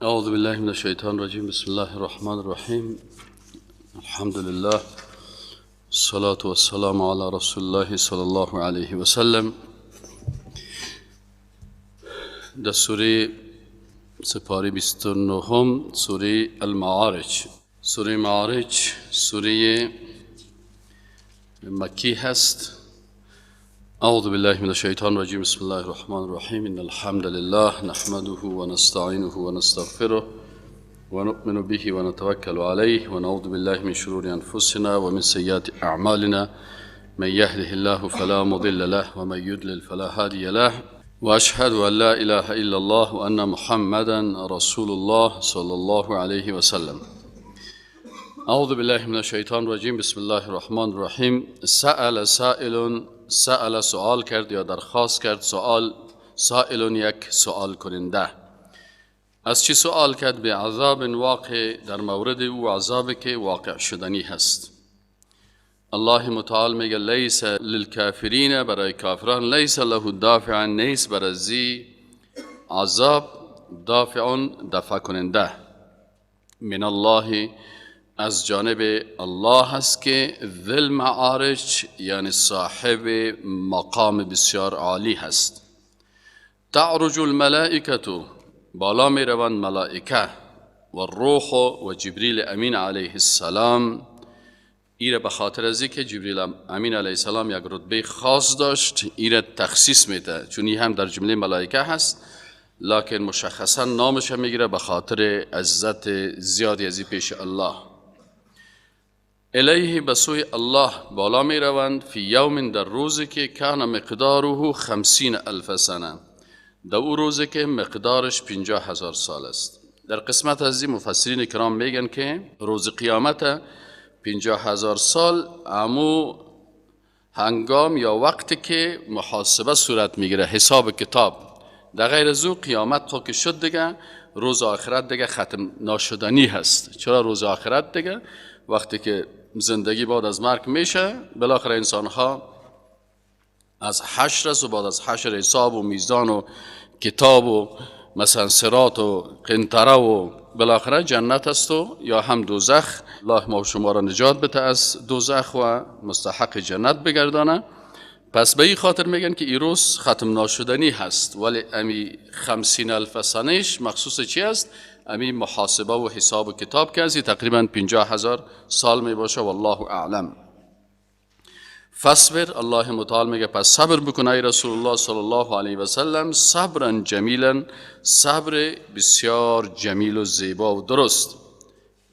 اعوذ بالله من الشیطان الرجیم. بسم الله الرحمن الرحیم. الحمد لله، الصلاة والسلام على رسول الله صلی الله علیه و سلم. در سوره سپاره 29، سوره المعارج. سوره معارج سوره مکی هست. اعوذ بالله من الشیطان الرجیم. بسم الله الرحمن الرحیم. ان الحمد لله نحمده ونستعینه ونستغفره ونؤمن به ونتوکل علیه ونعوذ بالله من شرور انفسنا ومن سیئات اعمالنا. من یهده الله فلا مضل له ومن یضلل فلا هادی له. واشهد ان لا اله الا الله وان محمدا رسول الله صلی الله علیه وسلم. اعوذ بالله من الشیطان الرجیم. بسم الله الرحمن الرحیم. سأل سائل، سأل سؤال کرد یا درخواست کرد. سؤال، سائل یک سؤال کننده. از چی سؤال کرد؟ به عذاب واقع، در مورد او عذاب که واقع شدنی هست. الله متعال میگه لیس للکافرین، برای کافران، لیس له دافع، نیست برازی عذاب دافع، دفع کننده. من الله، از جانب الله هست که ذل معارج، یعنی صاحب مقام بسیار عالی هست. تعرج الملائکه، بالا می روند ملائکه، و الروح و جبریل امین علیه السلام. ایره به خاطر از که جبریل امین علیه السلام یک رتبه خاص داشت، ایره تخصیص میده، چون این هم در جمله ملائکه هست، لکن مشخصا نامش میگیره به خاطر عزت زیادی از پیش الله. الیه، به سوی الله بالا می روند. فی یوم، در روزی که کان مقداره 50,000 سنه، در او روزی که مقدارش 50,000 سال است. در قسمت از این مفسرین کرام میگن که روز قیامت 50,000 سال امو هنگام یا وقتی که محاسبه صورت میگیره، حساب کتاب. در غیر از او قیامت تا که شد دیگه روز آخرت دیگه ختم ناشدنی هست. چرا روز آخرت دیگه وقتی که زندگی بعد از مرگ میشه، بالاخره انسان ها از حشر است و بعد از حشر حساب و میزان و کتاب و مثلا صراط و قنطره و بالاخره جنت است و یا هم دوزخ. الله ما شما را نجات بده از دوزخ و مستحق جنت بگردانه. پس به این خاطر میگن که ایروس ختم ناشدنی هست، ولی امی 50,000 سنش مخصوص چی است؟ امی محاسبه و حساب و کتاب که از تقریبا 50,000 سال می باشه. والله اعلم. فاصبر، الله متعال میگه پس صبر بکن ای رسول الله صلی الله علیه و سلم، صبرا جمیلا، صبر بسیار جمیل و زیبا و درست.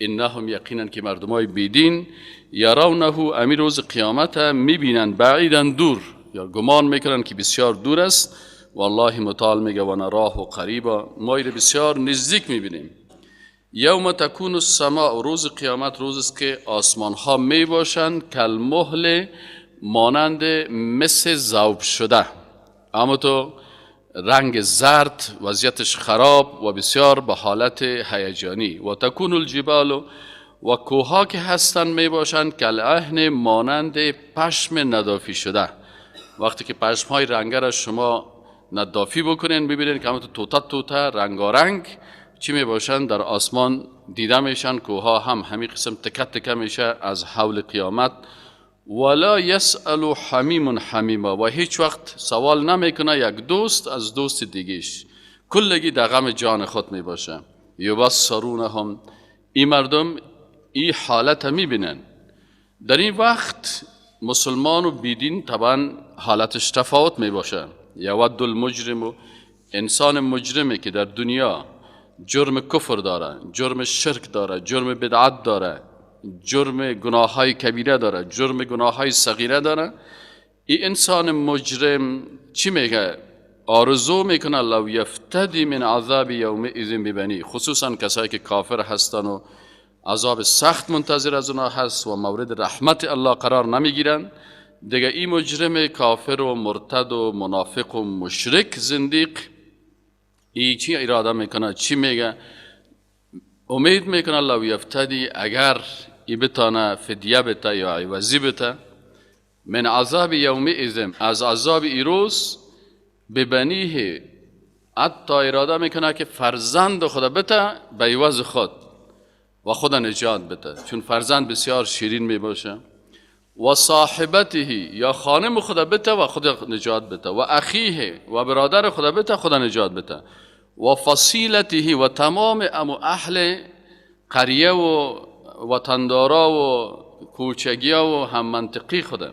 انهم، یقینا که مردمای بیدین، یرونه، امی روز قیامت میبینن، بعیدا، دور، یا گمان میکنن که بسیار دور است. والله متعال میگه و نراه قریبا، ما ایره بسیار نزدیک میبینیم. یوم تکون السماء، روز قیامت روز است که آسمان ها میباشند، کالمهل، مانند مس ذوب شده، اما تو رنگ زرد، وضعیتش خراب و بسیار به حالت هیجانی. و تکون الجبال، و کوها که هستن میباشند، کالعهن، مانند پشم ندافی شده. وقتی که پشم های رنگه را شما ندافی بکنین، ببینین که همون توته توته رنگارنگ چی میباشن، در آسمان دیده میشن. کوها هم همین قسم تکه تکه میشه از حول قیامت. ولا یسأل حمیم حمیما، و هیچ وقت سوال نمیکنه یک دوست از دوست دیگیش، کلگی در غم جان خود میباشه. یبصرونهم، این مردم این حالت میبینن. در این وقت مسلمان و بیدین طبعا حالتش تفاوت میباشه. یود المجرم، انسان مجرمی که در دنیا جرم کفر داره، جرم شرک داره، جرم بدعت داره، جرم گناه های کبیره داره، جرم گناه های صغیره داره، این انسان مجرم چی میگه؟ آرزو میکنه لو یفتدی من عذاب یومئذ ببنی، خصوصا کسایی که کافر هستن و عذاب سخت منتظر از اونا هست و مورد رحمت الله قرار نمیگیرن. دیگه این مجرم کافر و مرتد و منافق و مشرک زندیق، ای چی اراده میکنه؟ چی میگه؟ امید میکنه لو یفتدی، اگر ای بتانه فدیه بته یا عوضی بته، من عذاب یومئذ، از عذاب ایروز، ببنیه، حتی اراده میکنه که فرزند خود بته به عوض خود و خود نجات بده، چون فرزند بسیار شیرین میباشه. و صاحبته یا خانم خود بته و خود نجات بده، و اخیه و برادر خود بته خود نجات بده، و فصیلته و تمام امو اهل قریه و وطندارا و کوچگیا و هم منطقی خوده،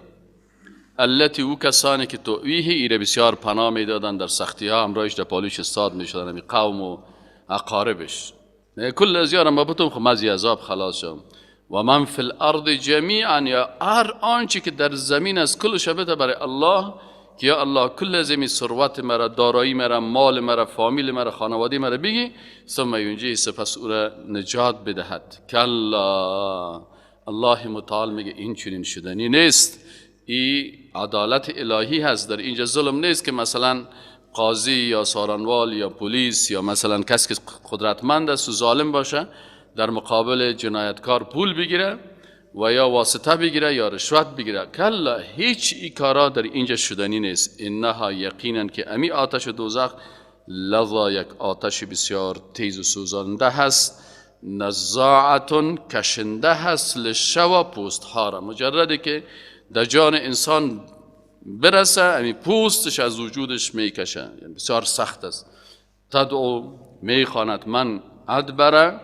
التي او کسانی که تؤویه ایره بسیار پناه میدادن در سختی ها، همراهش در پالوش استاد میشدن، همی قوم و اقاربش، کل از یارم بتون خب از عذاب خلاص شم. و من فی الارض جمیعا یا هر آنچه که در زمین است کلش بده برای الله، که یا الله کل زمین ثروت مرا، دارایی مرا، مال مرا، فامیل مرا، خانواده مرا بگی، ثم ینجی سپس او را نجات بدهد. کلا، الله متعال میگه این چنین شدنی نیست. این عدالت الهی هست، در اینجا ظلم نیست که مثلا قاضی یا سارنوال یا پلیس یا مثلا کسی که قدرتمند است و ظالم باشه در مقابل جنایتکار پول بگیره و یا واسطه بگیره یا رشوت بگیره. کلا، هیچ ای کارا در اینجا شدنی نیست. انها یقینا که امی آتش دوزخ لظا یک آتش بسیار تیز و سوزانده هست، نزاعتون کشنده هست للشوا پوست ها را، مجرده که در جان انسان برسه امی پوستش از وجودش میکشه، یعنی بسیار سخت است. تدعو میخواند من ادبره،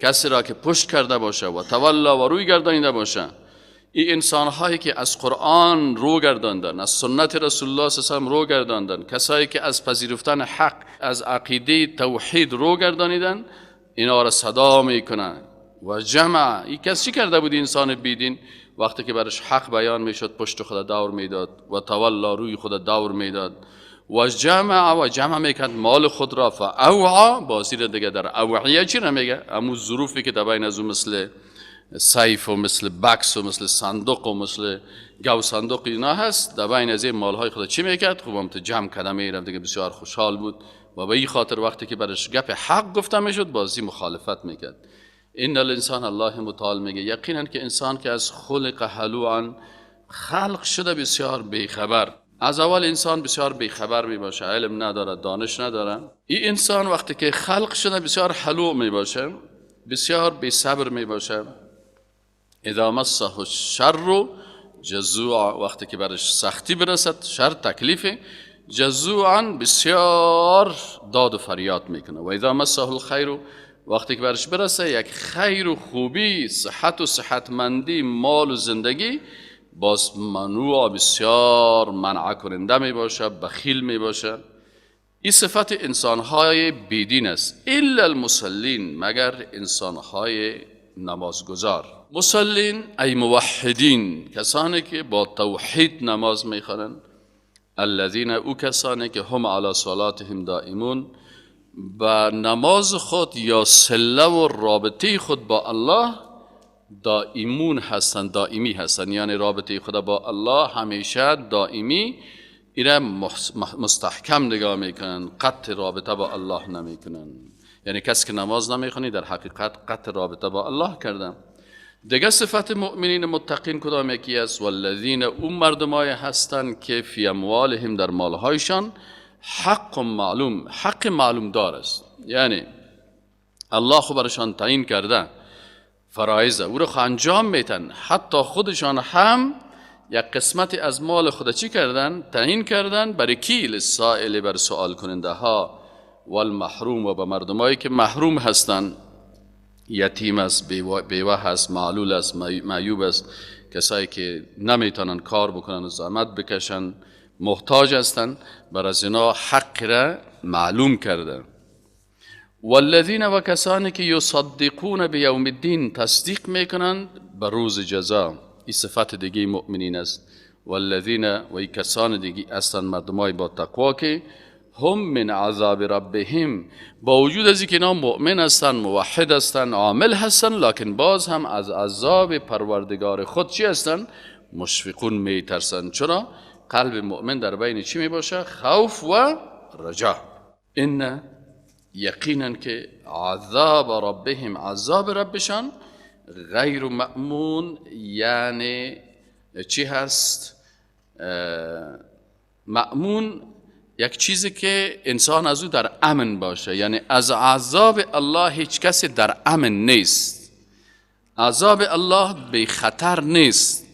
کسی را که پشت کرده باشه و تولا و روی گردانیده باشه. این انسان هایی که از قرآن رو گرداندن، از سنت رسول الله صلی الله علیه و رو گرداندن، کسایی که از پذیرفتن حق، از عقیده توحید رو گردانیدن، اینا را صدا میکنن و جمع. این کس چی کرده بود انسان بیدین؟ وقتی که برش حق بیان میشد پشت خود دور میداد و تولا روی خود دور میداد و جمع و جمع میکرد مال خود را. فاوعا بازی را دیگه در اوعیه چی نمیگه؟ امو ظروفی که در بین از او مثل سیف و مثل بکس و مثل صندوق و مثل گو صندوق اینا هست، در بین از این مالهای خود چی میکرد؟ خوب هم جمع کرده میرفت دیگه، بسیار خوشحال بود و به این خاطر وقتی که برش گپ حق گفته میشد بازی مخالفت میکرد. ان الانسان، الله متعال میگه یقینا که انسان که از خلق هلوعا خلق شده بسیار بیخبر. از اول انسان بسیار بیخبر می باشه، علم نداره، دانش نداره. این انسان وقتی که خلق شده بسیار هلوع می باشه، بسیار بی صبر می باشه. اذا مسه الشر جزوعا، وقتی که برش سختی برسد، شر تکلیف، جزوعا بسیار داد و فریاد میکنه. و اذا مسه الخیر، وقتی که برش برسه یک خیر و خوبی، صحت و صحتمندی، مال و زندگی، باز منوع بسیار منع کننده می باشه، بخیل می باشه. این صفت انسانهای بیدین است. الا المصلین، مگر انسانهای نمازگزار. مصلین ای موحدین، کسانی که با توحید نماز میخوانند. الذین، او کسانی که هم علی صلاتهم دائمون، با نماز خود یا صله و رابطه خود با الله دائمون هستند، دائمی هستند، یعنی رابطه خود با الله همیشه دائمی، ایره مستحکم نگاه میکنن، قطع رابطه با الله نمیکنن. یعنی کسی که نماز نمیخونی در حقیقت قطع رابطه با الله کرده. دیگه صفت مؤمنین متقین کدام یکی است؟ والذین، اون مردمای هستند که فی اموالهم، در مالهایشان، حق معلوم، حق معلوم دار است. یعنی الله خو برشان تعیین کرده فرایض، او رو انجام میتن، حتی خودشان هم یک قسمت از مال خود چی کردن؟ تعیین کردن برای کی؟ للسائل، بر سوال کننده ها، والمحروم، و به مردمایی که محروم هستند، یتیم است، بیوه هست، معلول است، معیوب است، کسایی که نمیتونن کار بکنن و زحمت بکشن، محتاج هستند، بر از اینا حق را معلوم کرده. والذین، و کسانی که یصدقون بیوم الدین، تصدیق میکنند به روز جزا. این صفت دیگه مؤمنین است. والذین، و این کسان دیگه هستند مردمای با تقوا که هم من عذاب ربهم، با وجود از اینکه اینا مؤمن هستند، موحد هستند، عامل هستند، لکن باز هم از عذاب پروردگار خود چی هستند؟ مشفقون، میترسند. چرا؟ قلب مؤمن در بین چی میباشه؟ خوف و رجا. ان، یقینا که عذاب ربهم، عذاب ربشان غیر مأمون، یعنی چی هست؟ مأمون یک چیزی که انسان از او در امن باشه، یعنی از عذاب الله هیچ کسی در امن نیست. عذاب الله بی خطر نیست.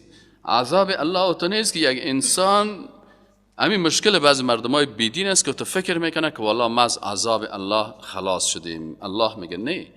عذاب الله تو نیست که یک انسان، همین مشکل بعضی مردمای بیدین است که تو فکر میکنه که والله ما از عذاب الله خلاص شدیم. الله میگه نه،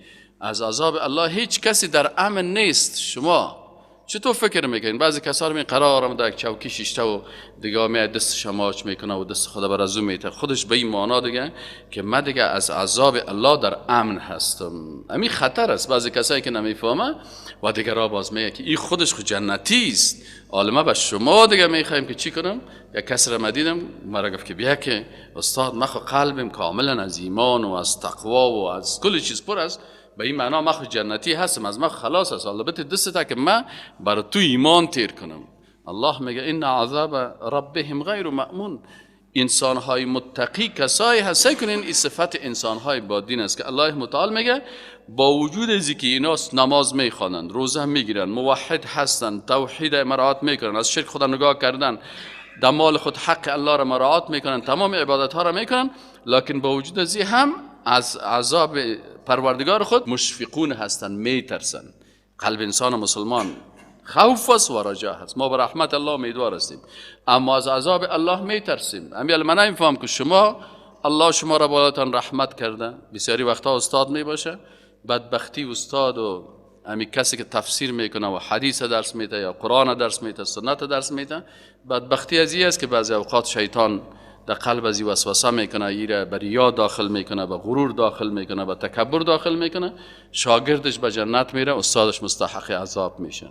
از عذاب الله هیچ کسی در امن نیست. شما چطور فکر میکنین؟ بعضی کسا رو می قرارم در یک چوکی شیشته و دیگه می دست شماچ میکنه و دست خدا بر از او میته، خودش به این معنا دیگه که من دیگه از عذاب الله در امن هستم. همین خطر است. بعضی کسایی که نمیفهمه و دیگه را باز میگه که این خودش خود جنتی است. عالمه به شما دیگه میخوایم که چی کنم؟ یک کس را دیدم مرا گفت که بیا که استاد من خو قلبم کاملا از ایمان و از تقوا و از کل چیز پر است، به این معنا من خود جنتی هستم، از من خلاص است، البته دست تا که من بر تو ایمان تیر کنم. الله میگه ان عذاب ربهم غیر مأمون. انسانهای متقی کسایی هست کنین، این صفت انسانهای با دین است که الله متعال میگه با وجود از که اینا نماز میخوانند، روزه میگیرن، موحد هستند، توحید مراعات میکنن، از شرک خود نگاه کردن، در مال خود حق الله را مراعات میکنن، تمام عبادت ها را میکنن، لکن با وجود از هم از عذاب پروردگار خود مشفقون هستند، میترسن. قلب انسان مسلمان خوف است و رجا هست. ما به رحمت الله امیدوار هستیم، اما از عذاب الله میترسیم. امیال من نمیفهم که شما الله شما را بالاتان رحمت کرده. بسیاری وقتا استاد میباشه، بدبختی استاد و امی کسی که تفسیر میکنه و حدیث درس میده یا قرآن درس میده، سنت درس میده، بدبختی از این است که بعضی اوقات شیطان در قلب از وسوسه میکنه، ایره به ریا داخل میکنه، به غرور داخل میکنه، به تکبر داخل میکنه، شاگردش به جنت میره، استادش مستحق عذاب میشه.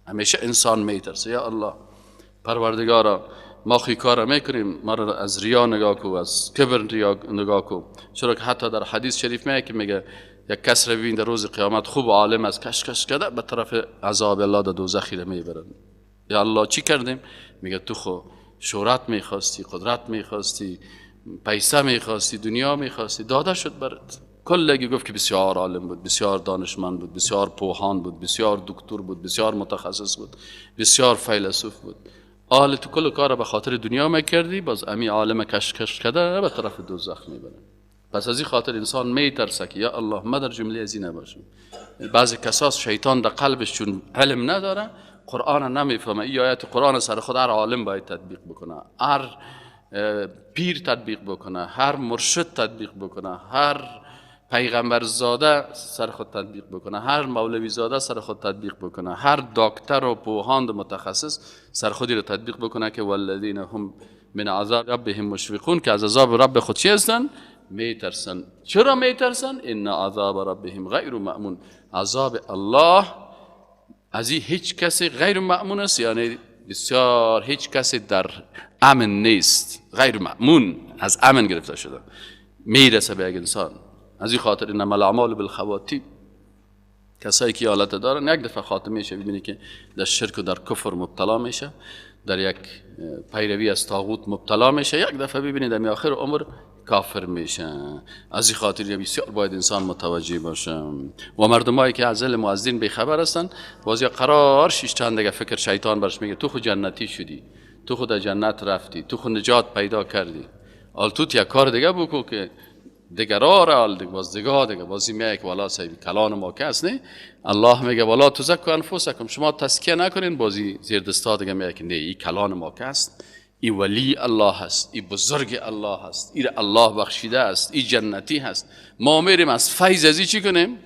همیشه انسان میترسه، یا الله پروردگارا ما خی کار میکنیم، ما را از ریا نگاه کو، از کبر ریا نگاه کو. چرا که حتی در حدیث شریف میگه که میگه یک کس را ببین در روز قیامت خوب عالم از کش کش کرده به طرف عذاب الله در دوزخ میبرن. یا الله چی کردیم؟ میگه تو خو شهرت میخواستی، قدرت میخواستی، پیسه میخواستی، دنیا میخواستی، داده شد برات. کلگی گفت که بسیار عالم بود، بسیار دانشمند بود، بسیار پوهان بود، بسیار دکتر بود، بسیار متخصص بود، بسیار فیلسوف بود. آل تو کل کار به خاطر دنیا میکردی، باز امی عالم کش کش کرده به طرف دوزخ میبره. پس از این خاطر انسان میترسه که یا الله ما در جمله از این نباشم. بعضی کساس شیطان در قلبش چون علم نداره، قرآن نمیفهمه، این آیت قرآن سر خود هر عالم باید تطبیق بکنه، هر پیر تطبیق بکنه، هر مرشد تطبیق بکنه، هر پیغمبر زاده سر خود تطبیق بکنه، هر مولوی زاده سر خود تطبیق بکنه، هر دکتر و پوهاند متخصص سر خودی رو تطبیق بکنه که والذین هم من عذاب ربهم مشفقون، که از عذاب رب خود چی هستن؟ میترسن. چرا میترسن؟ ان عذاب ربهم غیر مأمون. عذاب الله از این هیچ کسی غیر مأمون است، یعنی بسیار هیچ کسی در امن نیست، غیر مأمون از امن گرفته شده، میرسه به یک انسان. از این خاطر انما الاعمال بالخواتیم، کسایی که حالت دارن یک دفعه خاتمه میشه، ببینی که در شرک و در کفر مبتلا میشه، در یک پیروی از طاغوت مبتلا میشه، یک دفعه ببینید در آخر عمر کافر میشه. از این خاطر بسیار باید انسان متوجه باشه. و مردمایی که از علم و از دین بیخبر هستن، باز یا قرار شیشتن دیگه فکر شیطان برش میگه تو خود جنتی شدی، تو خود جنت رفتی، تو خود نجات پیدا کردی، آل تو یک کار دیگه بکو که دیگرا را آل دیگه باز دیگه بازی میگه که والا صاحب کلان ما کس نه. الله میگه والا تزکو انفسکم، شما تزکیه نکنین، بازی زیر دستا دیگه میگه که نه این کلان ما کس، ای ولی الله هست، ای بزرگ الله هست، ای الله بخشیده است، ای جنتی هست، ما میریم از فیض ازی چی کنیم؟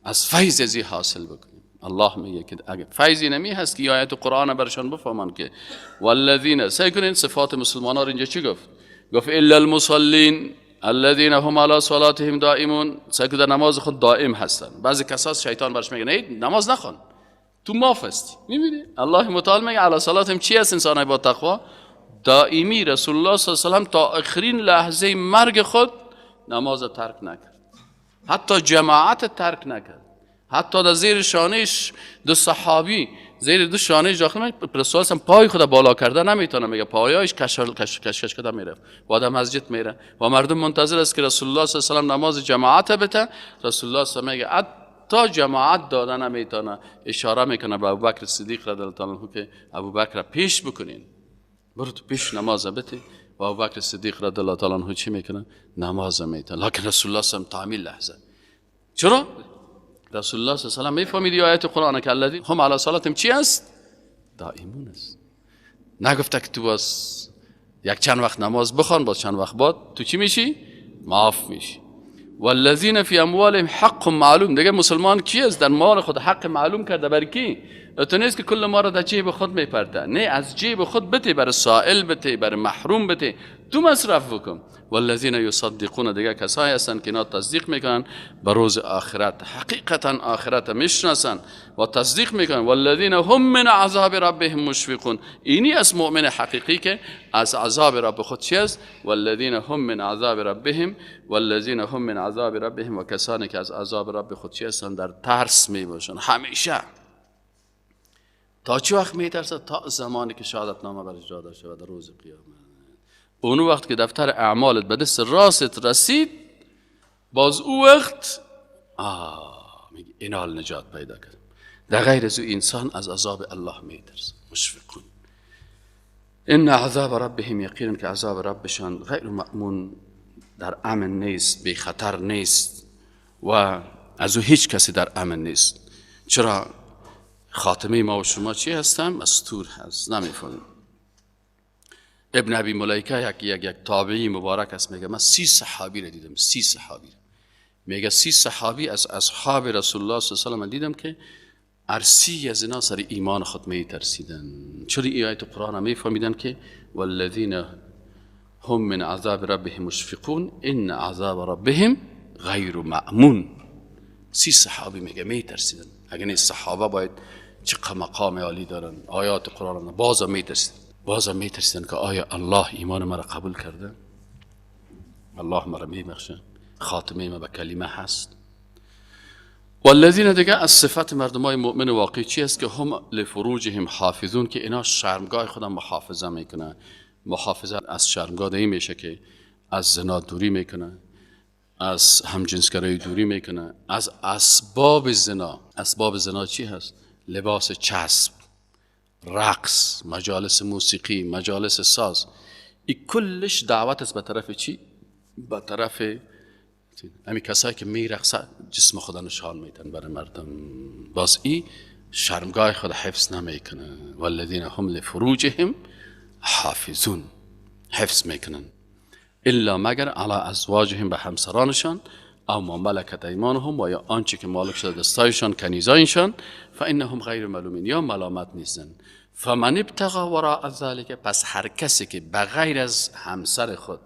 از فیض ازی حاصل بکنیم. الله میگه که اگه فیضی نمی هست که آیت قرآن برشان بفهمن که والذین، سعی کنین صفات مسلمان ها رو اینجا چی گفت؟ گفت الا المصلین الذین هم علی صلاتهم دائمون، سعی کن در نماز خود دائم هستن. بعضی کساس شیطان برش میگه نه نماز نخوان، تو معاف هستی. میبینی الله متعال میگه علی صلاتهم چی هست؟ انسان با تقوا دائمی. رسول الله صلی الله علیه و سلم تا آخرین لحظه مرگ خود نماز ترک نکرد، حتی جماعت ترک نکرد، حتی در زیر شانهش دو صحابی زیر دو شانهش داخل رسول الله پای خود بالا کرده نمیتونه، میگه پایایش کش کش کش کده میره و در مسجد میره و مردم منتظر است که رسول الله صلی الله علیه و سلم نماز جماعت بده. رسول الله صلی الله علیه و میگه تا جماعت داده نمیتونه، اشاره میکنه به ابوبکر صدیق رضی الله عنه که ابوبکر پیش بکنین، برو تو پیش نماز بده و ابوبکر صدیق رضی الله تعالی عنه چی میکنه؟ نماز میته. لکن رسول الله صلی الله علیه و لحظه. چرا؟ رسول الله صلی الله علیه و میفهمید آیت قرآن که الذین هم علی صلاتهم چی است؟ دائمون است. نگفته که تو باز یک چند وقت نماز بخوان، باز چند وقت بعد تو چی میشی؟ معاف میشی. والذین فی اموالهم حق معلوم. دیگه مسلمان کی است؟ در مال خود حق معلوم کرده. بر کی؟ تو نیست که کل ما را در جیب خود میپرده، نه، از جیب خود بته، بر سائل بته، بر محروم بته، تو مصرف بکن. والذین یصدقون، دیگه کسایی هستند که اینا تصدیق میکنن به روز آخرت، حقیقتا آخرت میشناسن و تصدیق میکنن. والذین هم من عذاب ربهم مشفقون. اینی از مؤمن حقیقی که از عذاب رب خود چی است؟ والذین هم من عذاب ربهم، والذین هم من عذاب ربهم، و کسانی که از عذاب رب خود چی هستند؟ در ترس میباشن همیشه. تا چه وقت میترسه؟ تا زمانی که شهادت نامه برش داده شود در روز قیامت. اون وقت که دفتر اعمالت به دست راست رسید، باز او وقت میگه اینال نجات پیدا کرد. در غیر از او انسان از عذاب الله میترسه. مشفقون. ان عذاب ربهم، یقینا که عذاب ربشان غیر مأمون، در امن نیست، بی خطر نیست و از او هیچ کسی در امن نیست. چرا؟ خاتمه ما و شما چی هستم؟ مستور هست، نمیفهمیم. ابن ابی ملیکه یک تابعی مبارک است، میگه من 30 صحابی را دیدم، 30 صحابی را. میگه 30 صحابی از اصحاب رسول الله صلی الله علیه و آله دیدم که ارسی از اینا سر ایمان خود میترسیدن. چرا؟ ای آیت قرآن میفهمیدن که والذین هم من عذاب ربهم مشفقون ان عذاب ربهم غیر مأمون. 30 صحابی میگه میترسیدن. اگر این صحابه باید چه مقام عالی دارن، آیات قرآن، بازم میترسیدن، بازم میترسیدن که آیا الله ایمان مرا قبول کرده؟ الله مرا میبخشه؟ خاتمه ما به کلمه هست؟ والذین، دیگه از صفت مردمای مؤمن واقعی چی است؟ که هم لفروجهم حافظون، که اینا شرمگاه خودم محافظه میکنه. محافظه از شرمگاه این میشه که از زنا دوری میکنه، از همجنسگرایی دوری میکنه، از اسباب زنا. اسباب زنا چی هست؟ لباس چسب، رقص، مجالس موسیقی، مجالس ساز، این کلش دعوت است به طرف چی؟ به طرف همین کسایی که میرقصن جسم خود نشان میدن برای مردم، باز این شرمگاه خود حفظ نمیکنه. والذین هم لفروجهم حافظون، حفظ میکنن. الا مگر علی ازواجهم، به همسرانشان، او ما ملکت ایمانهم، و یا آنچه که مالک شده دستایشان، کنیزایشان، فانهم غیر ملومین، یا ملامت نیستن. فمن ابتغى وراء ذلك، پس هر کسی که بغیر از همسر خود،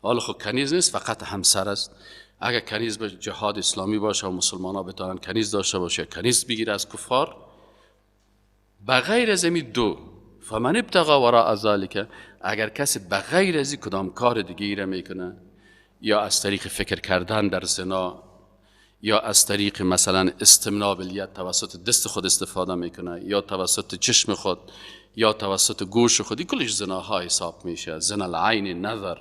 حالا خود کنیز نیست، فقط همسر است، اگر کنیز به جهاد اسلامی باشه و مسلمان ها بتونن کنیز داشته باشه، کنیز بگیره از کفار، بغیر از این دو، فمن ابتغى وراء ذلك، اگر کسی بغیر از این کدام کار دیگه را میکنه، یا از طریق فکر کردن در زنا، یا از طریق مثلا استمناء بالید، توسط دست خود استفاده میکنه، یا توسط چشم خود، یا توسط گوش خود، این کلش زناها حساب میشه. زنا العین نظر،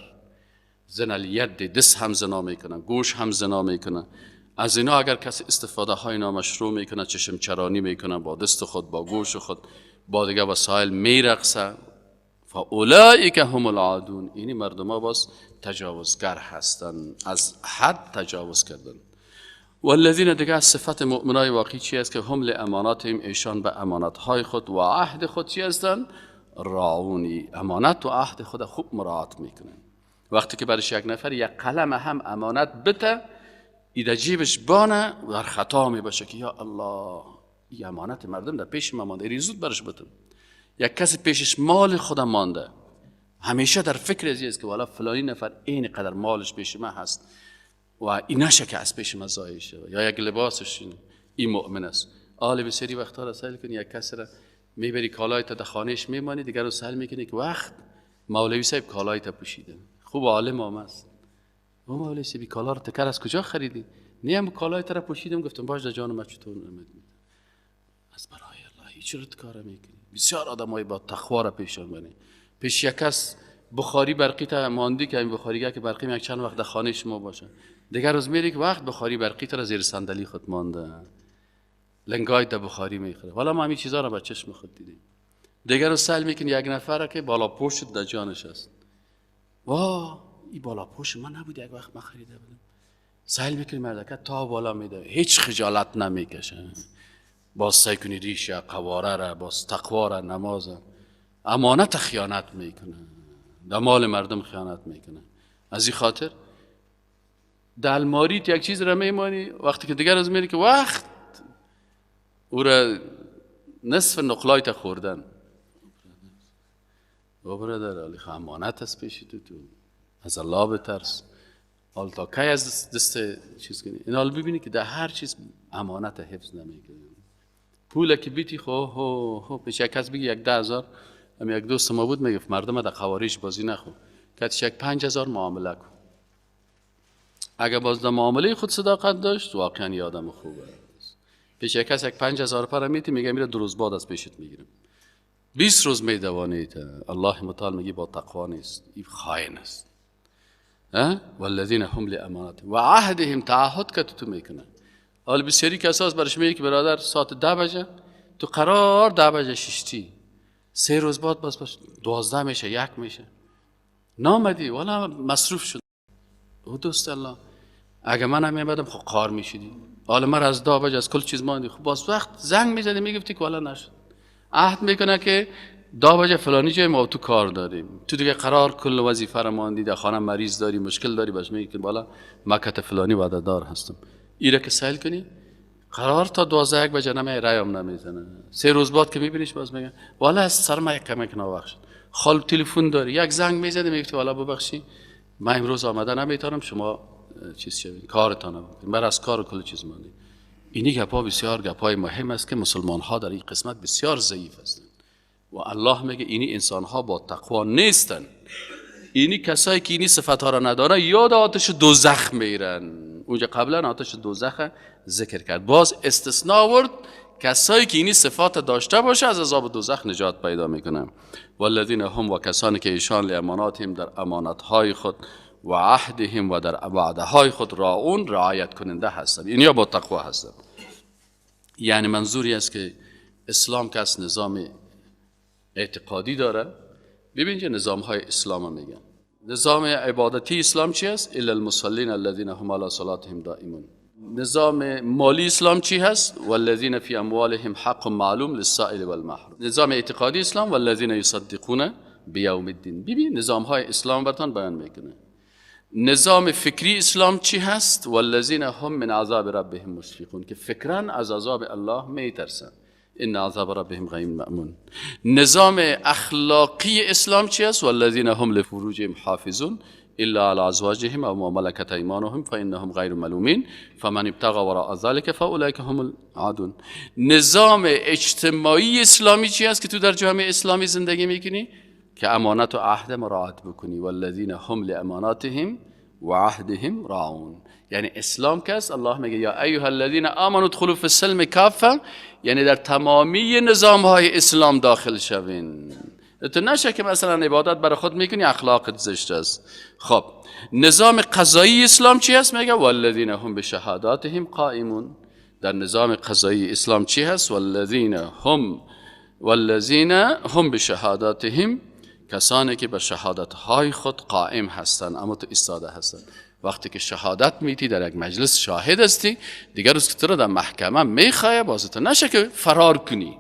زنا الید، دست هم زنا میکنه، گوش هم زنا میکنه. از اینا اگر کسی استفاده های نامشروع میکنه، چشم چرانی میکنه با دست خود، با گوش خود، با دیگه وسایل میرقصه، فاولئک هم العادون، اینی مردم ها باز تجاوزگر هستن، از حد تجاوز کردن. والذین، دیگه از صفت مؤمنای واقعی چی است؟ که هم لاماناتهم، ایشان به امانتهای خود و عهد خود چی هستن؟ راعونی، امانت و عهد خود خوب مراعات میکنن. وقتی که برش یک نفر یک قلم هم امانت بده، ایده جیبش بانه و در خطا می باشه که یا الله، این امانت مردم در پیش ما مانده، این زود برش بتم. یک کسی پیشش مال خودم مانده، همیشه در فکر از است که والا فلانی نفر این قدر مالش پیش ما هست و این نشه که از پیش ما ضایع شه، یا یک لباسش. این مؤمن است. آل بسیاری وقتا را سیل کنی، یک کسی را میبری کالای تا در خانهش میمانی، دیگر رو سیل میکنی که وقت مولوی صاحب کالای تا پوشیده، خوب عالم هم است، و مولوی صاحب کالا رو تکر از کجا خریدی؟ نیم کالای تا را پوشیدم، گفتم باش در جان ما چطور نمید از برای الله هیچ رو کار میکنی. بسیار آدمای با تقوا را پیش آمدن. پیش یک کس بخاری برقی تا ماندی که این بخاریگه که برقی یک چند وقت در خانه شما باشه، دیگر روز میری که وقت بخاری برقی تا زیر صندلی خود مانده، لنگای تا بخاری میخوره. والا ما همین چیزا را با چشم خود دیدیم. دیگر روز سیل میکنی یک نفره که بالا پشت در جانش است، وا این بالا پوش من نبود، یک وقت من خریده بودم. سیل میکنی مردکه تا بالا میده، هیچ خجالت نمیکشه. باز سعی کنی ریشه قواره را، باز تقوا را، نماز، امانت خیانت میکنه، در مال مردم خیانت میکنه. از این خاطر در الماریت یک چیز را میمانی، وقتی که دیگر از میری که وقت او را نصف نقلایت خوردن. و برادر علی امانت است پیش تو، تو از الله بترس. حال تا کی از دست چیز کنی؟ این حال ببینی که در هر چیز امانت حفظ نمیکنی. پول که بیتی خو هو هو پیش یک کس بگی یک 10,000، هم یک دوست ما بود میگفت مردم در خوارج بازی نخو، کتش یک 5,000 معامله کن. اگه باز در معامله خود صداقت داشت واقعا یه آدم خوبه. پیش یک کس یک 5,000 پر میتی، میگه میره 2 روز بعد از پیشت میگیرم. 20 روز میدوانید. الله متعال میگه با تقوا نیست، این خائن است. والذین هم لامانات و عهدهم، تعهد که تو میکنه. حال بسیاری کساس برش میگه که برادر ساعت 10 بجه تو قرار 10 بجه ششتی، 3 روز بعد باز 12 میشه، 1 میشه، نامدی والا مصروف شد. او دوست الله اگه من هم میمدم خب قار میشدی. حالا من از 10 بجه از کل چیز ماندی، خب باز وقت زنگ میزدی میگفتی که والا نشد. عهد میکنه که 10 بجه فلانی جای ما تو کار داریم، تو دیگه قرار کل وظیفه رو ماندی، در خانه مریض داری، مشکل داری، باش میگی که بالا مکت فلانی وعده دار هستم. ایره که سیل کنی قرار تا 12 1 بجه نمی رایم نمیزنه. 3 روز بعد که میبینیش باز میگه والا از سر ما یک کمک ناوخت شد. خال تلفن داری، یک زنگ میزنی میگی والا ببخشی من امروز آمده نمیتونم، شما چیز شوین کارتان بکنید، من از کار کل چیز ماندی. اینی گپا بسیار گپای مهم است که مسلمان ها در این قسمت بسیار ضعیف هستند و الله میگه اینی انسان ها با تقوا نیستن. اینی کسایی که اینی صفت ها را نداره یاد آتش دوزخ میرن. اونجا قبلا آتش دوزخ ذکر کرد، باز استثناء آورد کسایی که اینی صفات داشته باشه از عذاب دوزخ نجات پیدا میکنه. والذین هم، و کسانی که ایشان لاماناتهم، در امانت های خود، و عهدهم، و در وعده های خود، راعون، رعایت کننده هستند. اینیا با تقوا هستند. یعنی منظوری است که اسلام که از نظام اعتقادی داره. ببین چه نظام های اسلام میگن. نظام عبادتی اسلام چی است؟ الا المصلین الذین هم علی صلاتهم دائمون. نظام مالی اسلام چی هست؟ والذین فی اموالهم حق معلوم للسائل والمحروم. نظام اعتقادی اسلام والذین یصدقون بیوم الدین. ببین نظام های اسلام براتون بیان میکنه. نظام فکری اسلام چی هست؟ والذین هم من عذاب ربهم مشفقون، که فکرا از عذاب الله میترسن. ان عذاب ربهم غیر مأمون. نظام اخلاقی اسلام چی است؟ والذین هم لفروجهم حافظون الا على ازواجهم او ما ملكت ايمانهم فانهم غیر ملومین فمن ابتغى وراء ذلك فاولئك هم العادون. نظام اجتماعی اسلامی چی است که تو در جامعه اسلامی زندگی میکنی؟ که امانت و عهد مراعات بکنی. والذین هم لاماناتهم و عهدهم راعون. یعنی اسلام که است، الله میگه یا ایها الذین آمنوا ادخلوا فی السلم کافه، یعنی در تمامی نظام های اسلام داخل شوین. تو نشه که مثلا عبادت برای خود میکنی اخلاقت زشت است. خب نظام قضایی اسلام چی است؟ میگه والذین هم بشهاداتهم قائمون. در نظام قضایی اسلام چی هست؟ والذین هم بشهاداتهم، کسانی که به شهادت های خود قائم هستند، اما تو ایستاده هستند. وقتی که شهادت میتی در یک مجلس شاهد هستی، دیگر روز که تو رو در محکمه میخواه باز تو نشه که فرار کنی.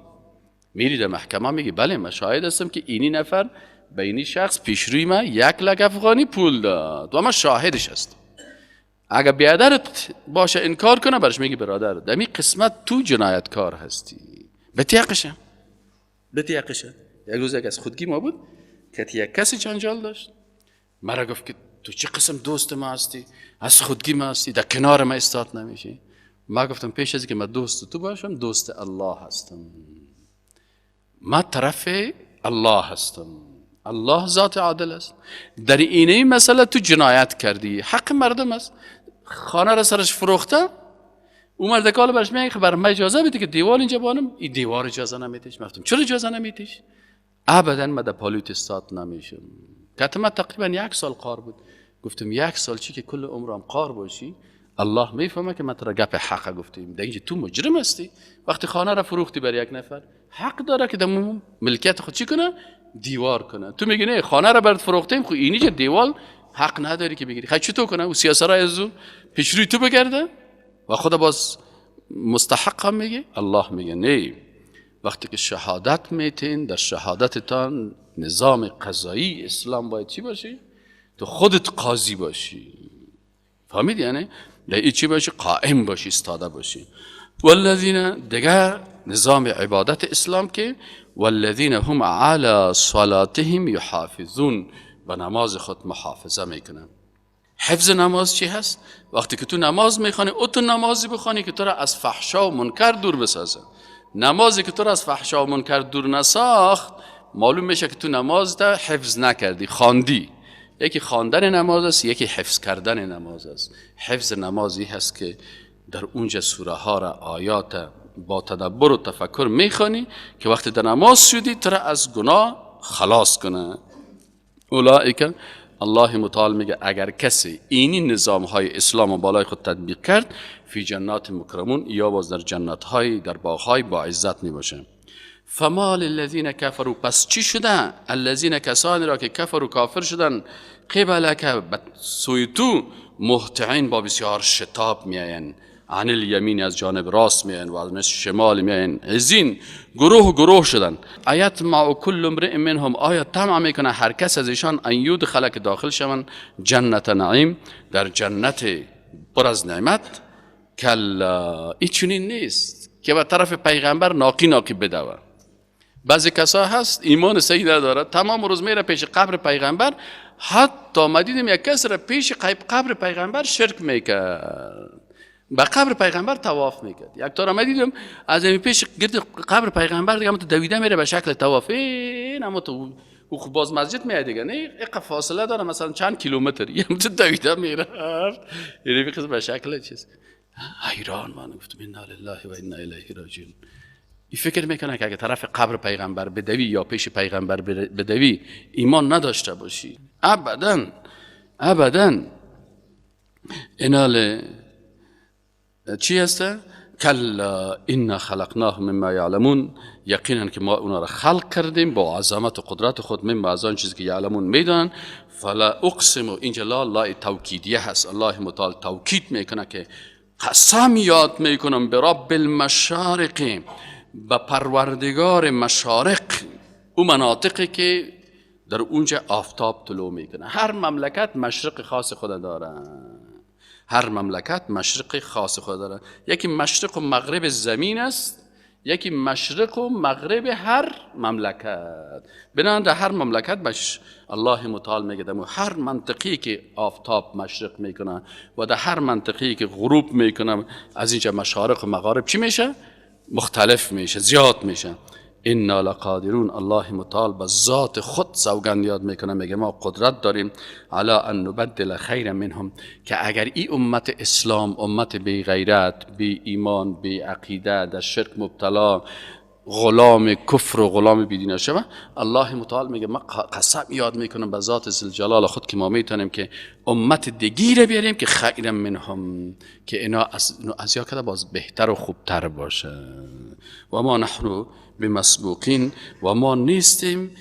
میری در محکمه میگی بله من شاهد هستم که اینی نفر به اینی شخص پیشروی من 1 لک افغانی پول داد و من شاهدش هستم. اگر بیادرت باشه انکار کنه برش میگی برادر در این قسمت تو جنایتکار هستی، به تیقشه به تیقشه. یک روز یک از خودگی ما بود که یک کسی جنجال داشت، مرا گفت که تو چه قسم دوست ما هستی، از خودگی ما هستی، در کنار ما استاد نمیشی. ما گفتم پیش از که من دوست تو باشم دوست الله هستم، ما طرف الله هستم، الله ذات عادل است. در اینه مسئله تو جنایت کردی، حق مردم است، خانه را سرش فروخته، او مردکال برش میگه بر من اجازه بده که دیوار اینجا بانم، این دیوار اجازه نمیتیش. گفتم چرا اجازه نمیتیش؟ ابدا ما در پالوت استاد نمیشم. که تقریبا 1 سال قار بود. گفتم 1 سال چی که کل عمرم قار باشی، الله میفهمه که من تو را گپ حق گفتیم. در اینجا تو مجرم هستی. وقتی خانه را فروختی بر یک نفر، حق داره که در ملکیت خود چی کنه؟ دیوار کنه. تو میگی نه خانه را برات فروختیم، خب اینی که دیوال حق نداری که بگیری. خب چطور کنه؟ او سیاسرای از او پیش روی تو بگرده و خدا باز مستحق هم میگه. الله میگه نه، وقتی که شهادت میتین در شهادتتان نظام قضایی اسلام باید چی باشی؟ تو خودت قاضی باشی. فهمید؟ یعنی در این چی باشی؟ قائم باشی، استاده باشی. والذین، دیگه نظام عبادت اسلام که والذین هم علی صلاتهم یحافظون، به نماز خود محافظه میکنن. حفظ نماز چی هست؟ وقتی که تو نماز میخوانی، او تو نمازی بخوانی که تو را از فحشا و منکر دور بسازه. نمازی که تو را از فحشا و منکر دور نساخت، معلوم میشه که تو نماز تا حفظ نکردی، خواندی. یکی خواندن نماز است، یکی حفظ کردن نماز است. حفظ نمازی هست که در اونجا سوره ها را، آیات با تدبر و تفکر میخوانی که وقتی در نماز شدی تو را از گناه خلاص کنه. اولئک، الله متعال میگه اگر کسی اینی نظام های اسلام و بالای خود تطبیق کرد، فی جنات مکرمون، یا باز در جنت های، در باغ های با عزت میباشه. فما للذین کفروا، پس چی شده؟ الذین، کسانی را که کفروا، کافر شدن، قبلک، سوی تو، مهطعین، با بسیار شتاب میاین، عن الیمین، از جانب راست میاین و از شمال میاین، عضین، گروه گروه شدن. ایطمع کل امرئ منهم، آیا طمع میکنه هر کس از ایشان، ان یدخل، که داخل شوند، جنت نعیم، در جنت پر از نعمت؟ کلا، این چنین نیست که به طرف پیغمبر ناقی ناقی بدوه. بعضی کسا هست ایمان صحیح نداره، تمام روز میره پیش قبر پیغمبر. حتی ما دیدیم یک کس را پیش قبر پیغمبر شرک میکرد، به قبر پیغمبر طواف میکرد. یک تا ما دیدم از این پیش گرد قبر پیغمبر دیگه تو دویده میره به شکل طواف. این اما تو او خب باز مسجد میاد دیگه، نه یک فاصله داره مثلا چند کیلومتر، یه تو دویده میره، یعنی به شکل چیز. حیران من گفتم انا لله و انا الیه راجعون. این فکر میکنه که اگه طرف قبر پیغمبر بدوی یا پیش پیغمبر بدوی ایمان نداشته باشی. ابدا ابدا. اینال چی هسته؟ کلا انا خلقناهم مما یعلمون، یقینا که ما اونا را خلق کردیم با عظمت و قدرت خود، مما، از آن چیزی که یعلمون، میدانن. فلا اقسم، اینجا لا، لا توکیدیه هست. الله متعال توکید میکنه که قسم یاد میکنم، برب المشارق، به پروردگار مشارق، او مناطقی که در اونجا آفتاب طلوع میکنه. هر مملکت مشرق خاص خود داره، هر مملکت مشرق خاص خود داره. یکی مشرق و مغرب زمین است، یکی مشرق و مغرب هر مملکت. بنابراین در هر مملکت بش الله متعال میگه در هر منطقی که آفتاب مشرق میکنه و در هر منطقی که غروب میکنه، از اینجا مشارق و مغارب چی میشه؟ مختلف میشه، زیاد میشه. انا لقادرون، الله متعال به ذات خود سوگند یاد میکنه، میگه ما قدرت داریم، علی ان نبدل خیر منهم، که اگر ای امت اسلام، امت بی غیرت، بی ایمان، بی عقیده، در شرک مبتلا، غلام کفر و غلام بیدینه شوه، الله متعال میگه ما قسم یاد میکنم به ذات ذوالجلال خود که ما میتونیم که امت دیگی بیاریم که خیر منهم، که اینا از یا کده باز بهتر و خوبتر باشه. و ما نحن بمسبوقین، و ما نیستیم.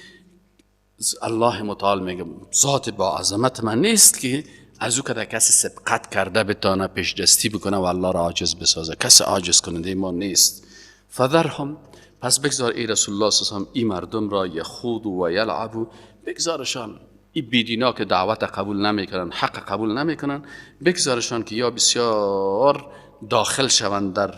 الله متعال میگه ذات با عظمت من نیست که از او که کسی سبقت کرده بتانه، پیش دستی بکنه و الله را عاجز بسازه. کسی عاجز کننده ما نیست. فذرهم، پس بگذار ای رسول الله صلی الله علیه و این مردم را، یخوضوا و یلعبوا، بگذارشان، ای بیدینا که دعوت قبول نمیکنن، حق قبول نمیکنن، بگذارشان که یا بسیار داخل شوند در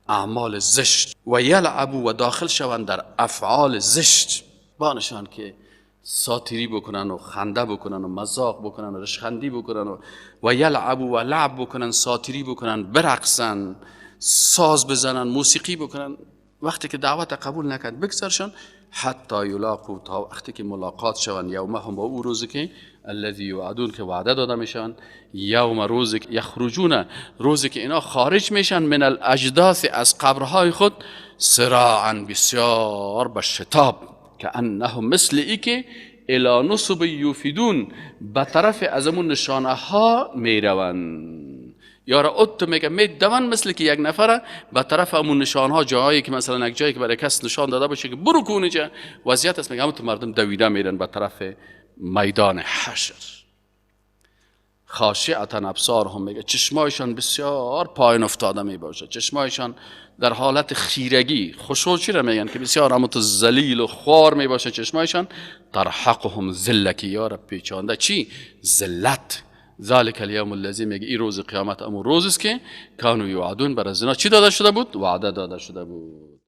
اعمال زشت، و یلعبوا، و داخل شوند در افعال زشت، بانشان که ساتیری بکنن و خنده بکنن و مذاق بکنن و رشخندی بکنن و یلعبوا و لعب بکنن، ساتیری بکنن، برقصن، ساز بزنن، موسیقی بکنن. وقتی که دعوت قبول نکرد بگذارشان، حتی یلاقوا، تا وقتی که ملاقات شوند، یومهم، با او روزی که، الذی یوعدون، که وعده داده میشن، یوم، روزی که، یخرجون، روزی که اینا خارج میشن، من الاجداث، از قبرهای خود، سراعا، بسیار به شتاب، کانهم، مثل ای که، الی نصب یوفضون، به طرف از امون نشانه ها میروند. یارا ات میگه میدون مثل که یک نفره به طرف همون نشان ها، جاهایی که مثلا یک جایی که برای کس نشان داده باشه که برو کونجا وضعیت است، میگه همون مردم دویده میرن به طرف میدان حشر. خاشعة ابصارهم، میگه چشمایشان بسیار پایین افتاده می باشه، چشمایشان در حالت خیرگی، خشوع چی را میگن که بسیار همون تو ذلیل و خوار می باشه چشمایشان. ترهقهم ذله، که یار پیچانده چی؟ ذلت. ذلك اليوم الذي، میگه این روز قیامت امو روز است که كانوا يوعدون، بر از اینا چی داده شده بود؟ وعده داده شده بود.